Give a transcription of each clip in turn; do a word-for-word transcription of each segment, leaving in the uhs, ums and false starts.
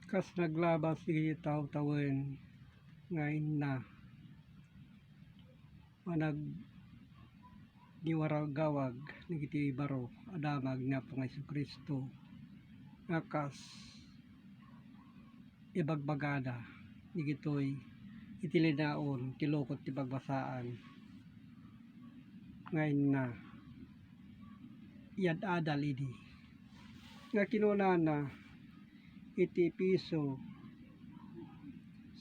Kas naglabas dagiti tawen nga inna managgiwaragawag dagiti baro a damag ni Apo nga Jesu-Cristo, nga kas ibagbagada dagitoy iti linaon ti lukot ti pagbasaan nga inna iyad-adal idi. Nga kinunana iti Efeso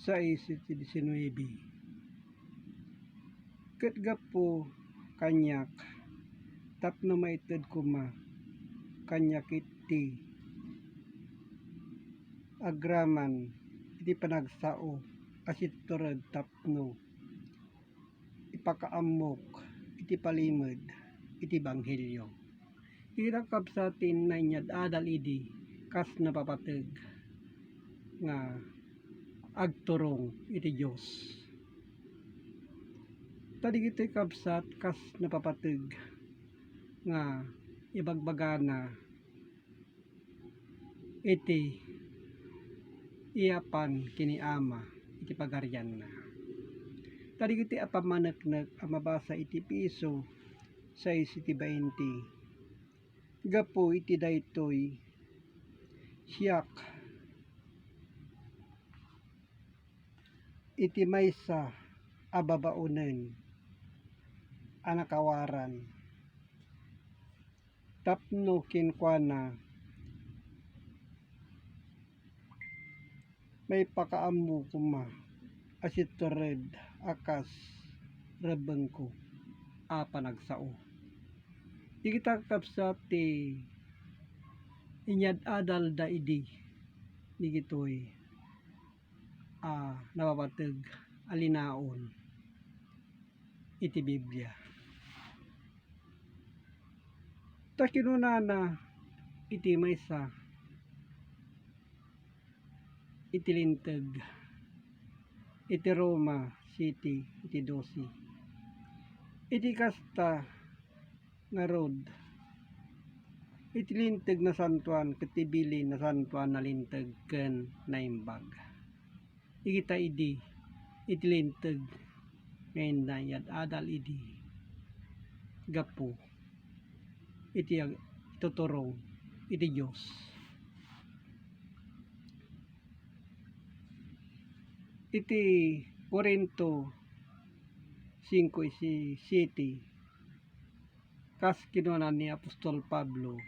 sais iti diecinuebe, ket gapu kaniak, tapno maited koma kaniak iti agraman iti panagsao a situred tapno ipakaammok iti palimed iti ebanghelio. Ita, kabsat, ti inna inyad-adal idi kas napapateg nga agturong iti Dios. Ta digitoy, kabsat, kas napapateg nga ibagbagana iti iyapan ken ni Ama iti pagarianna. Ta dagiti a pammaneknek a mabasa iti Efeso sais iti bainte, gapu iti daytoy, siak iti maysa a babaonen a nakawaran tapno kenkuana maipakaammo koma a situred a kas rebbengko a panagsao. Dagita, kabsat, ti inyad-adalda idi dagitoy a napapateg a linaon iti Biblia. Ta kinunana iti maysa iti Linteg iti Roma siyete iti dose, iti kasta ngarud, iti Linteg Nasantoan ket ti bilin nasantoan a linteg ken naimbag. Dagita idi iti Linteg nga inna inyad-adal idi gapu iti ag-, ituturong iti Dios. Iti Corinto singko isi siyete, kas kinuna ni apostol Pablo,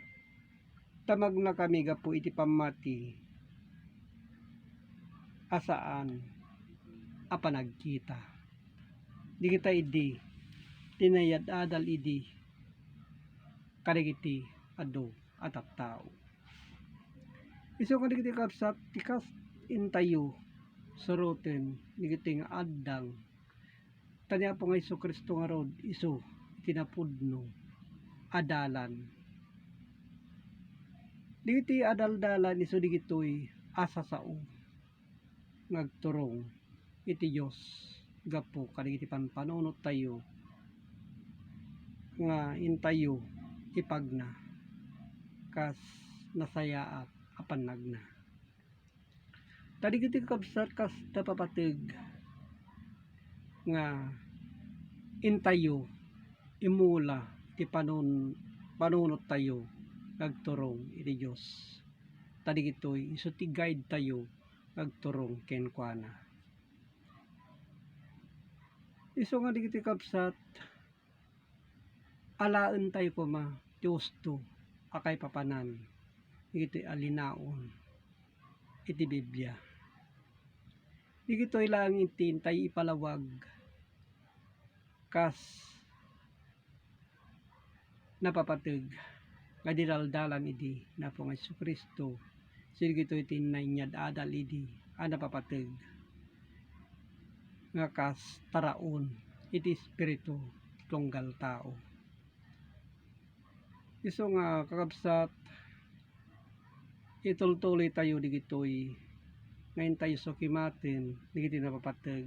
"Ta magnakami gapu iti pammati a saan a panagkita." Dagita idi ti inyad-adal idi kadagiti adu a tattao. Isu nga dagiti, kabsat, ti kas intayo suroten dagiti nga addang Ta ni Apo nga Jesu-Cristo ngarud isu ti napudno a dalan. Dagiti a daldalan isu dagitoy a sasao nga agturong iti Dios gapu kadagiti pampanunot tayo nga intayo ipagna kas nasayaat a pannagna. Ta dagiti, kabsat, kas napapateg nga intayo imula ti panun-, panunottayo nga agturong iti Dios. Ta dagitoy isu ti guide tayo nga agturong kenkuana. Isu nga dagiti, kabsat, alaentayo koma ti husto a kaipapanan iti a linaon iti Biblia. Dagitoy laeng ti intayo ipalawag kas napapateg nga didaldalan idi ni Apo nga Jesu-Cristo. Dagitoy ti nainyad-adal idi a napapateg nga kas taraon iti espiritu ti tunggal tao. Isu nga, kakabsat, itultuloy tayo digitoy nga intayo sukimaten digiti napapateg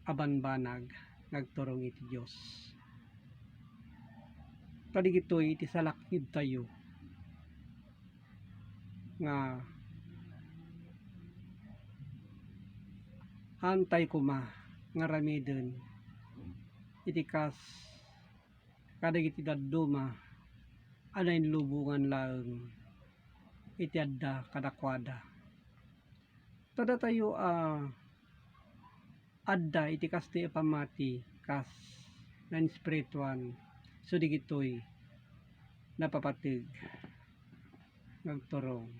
a banbanag nga agturong iti Dios. Ta digitoy iti salaknib tayo nga Antay koma nga aramiden iti kas kadagiti dadduma a nainlubongan laeng iti adda kadakuada. Ta datayo a adda iti kastoy a pammati kas nainspirituan, so digitoy napapateg nga agturong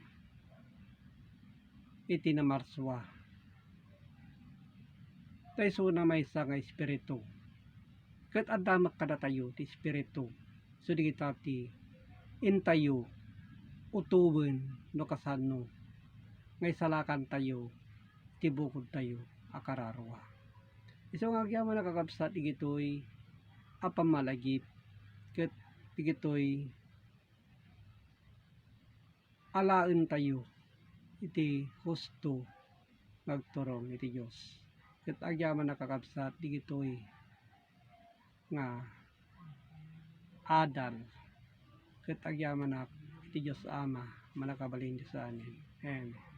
iti namarsua. Ta isuna maysa nga espiritu. Ket adda met kadatayo ti espiritu. So digita ti intayo utoben no kasano nga isalakantayo ti bukodtayo a kararua. Isu nga agyaman a kakabsat, digitoy a pammalagip ket digitoy alaentayo iti husto nga agturong iti Dios. Ket agyaman a kakabsat, digitoy nga adal ket agyamanak iti Dios Ama, mannakabalin Dios amin. Amen.